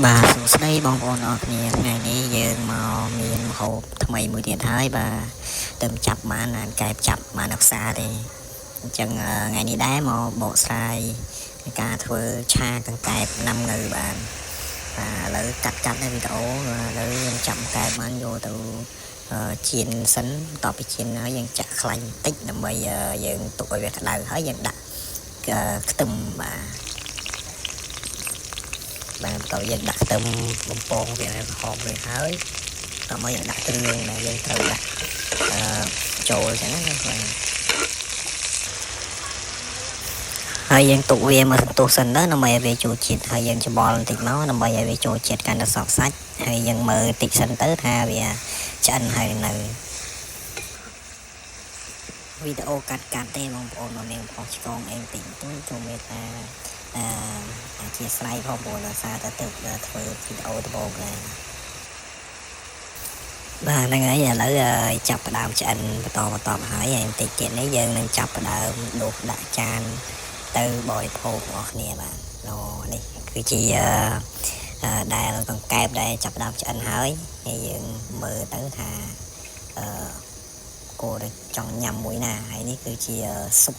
បាទសួស្តីបងប្អូនអរគ្នាថ្ងៃនេះយើងមកមានម្ហូបថ្មីមួយទៀតហើយបាទទៅចាប់បានអានកែបចាប់បាននៅផ្សារទេអញ្ចឹងថ្ងៃនេះដែរមកបកស្រាយការធ្វើឆាកង្កែបណាំងៅបាទបាទឥឡូវកាត់កាត់នៅវីដេអូឥឡូវយើងចាប់កង្កែបបានយកទៅចៀនសិនបន្ទាប់ពីចៀនហើយយើងចាក់ខ្លាញ់បន្តិចដើម្បីយើងទុកឲ្យវាក្តៅហើយយើងដាក់ខ្ទឹមបាទ បាទបន្ទាប់យើងដាក់ខ្ទឹមបំពងវាឲ្យក្រហមរួចហើយតមកយើងដាក់គ្រឿងដែលយើងត្រូវដាក់អឺចូលអញ្ចឹងណាបាទហើយយើងទុកវាមកសន្ទុះសិនទៅដើម្បីឲ្យវាចូលជាតិហើយយើងច្បល់បន្តិចមកដើម្បីឲ្យវាចូលជាតិកាន់តែសព្វសាច់ហើយយើងមើលតិចសិនទៅថាវាឆ្អិនហើយនៅវីដេអូកាត់កាត់ទេបងប្អូនមកមានខុសឆ្គងអីបន្តិចបន្តួចចូលមេត្តាអឺអធិស្ឋានផងព្រោះដោយសារតែទៅធ្វើវីដេអូដំបូងដែរបាទហ្នឹងហើយឥឡូវចាប់ផ្ដើមឆ្អិនបន្តបន្តហើយហើយបន្តិចទៀតនេះយើងនឹងចាប់ផ្ដើមដួសដាក់ចានទៅបរិភោគរបស់គ្នាបាទអូនេះគឺជាដែលកង្កែបដែលចាប់ផ្ដើមឆ្អិនហើយហើយយើងមើលទៅថាអឺគួរតែចង់ញ៉ាំមួយណាហើយនេះគឺជាស៊ុប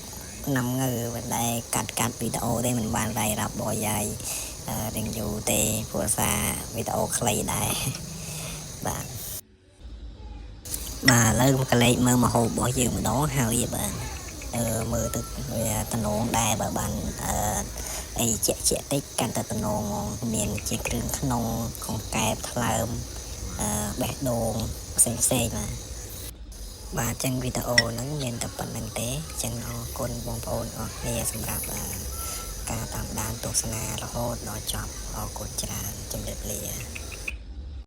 ណាំងើមិនដែលកាត់កាត់វីដេអូទេមិនបានរ៉ៃរាប់បយាយរៀងយូរទេព្រោះសារវីដេអូខ្លីដែរបាទបាទឥឡូវមកកលេចមើលម្ហូបរបស់យើងម្ដងហើយបាទអឺមើលទៅវាតំណងដែរបើបានអឺអីជាក់ជាក់តិចកាន់តែតំណងហ្មងមានជាគ្រឿងក្នុងកង្កែបថ្លើមអឺបេះដូងផ្សេងផ្សេងបាទបាទអញ្ចឹងវីដេអូហ្នឹងមានតែប៉ុណ្្នឹងទេអញ្ចឹងអរគុណបងប្អូនអរគ្នាសម្រាប់ការតាមដានទស្សនារហូតដល់ចប់អរគុណច្រើនជម្រាបលា។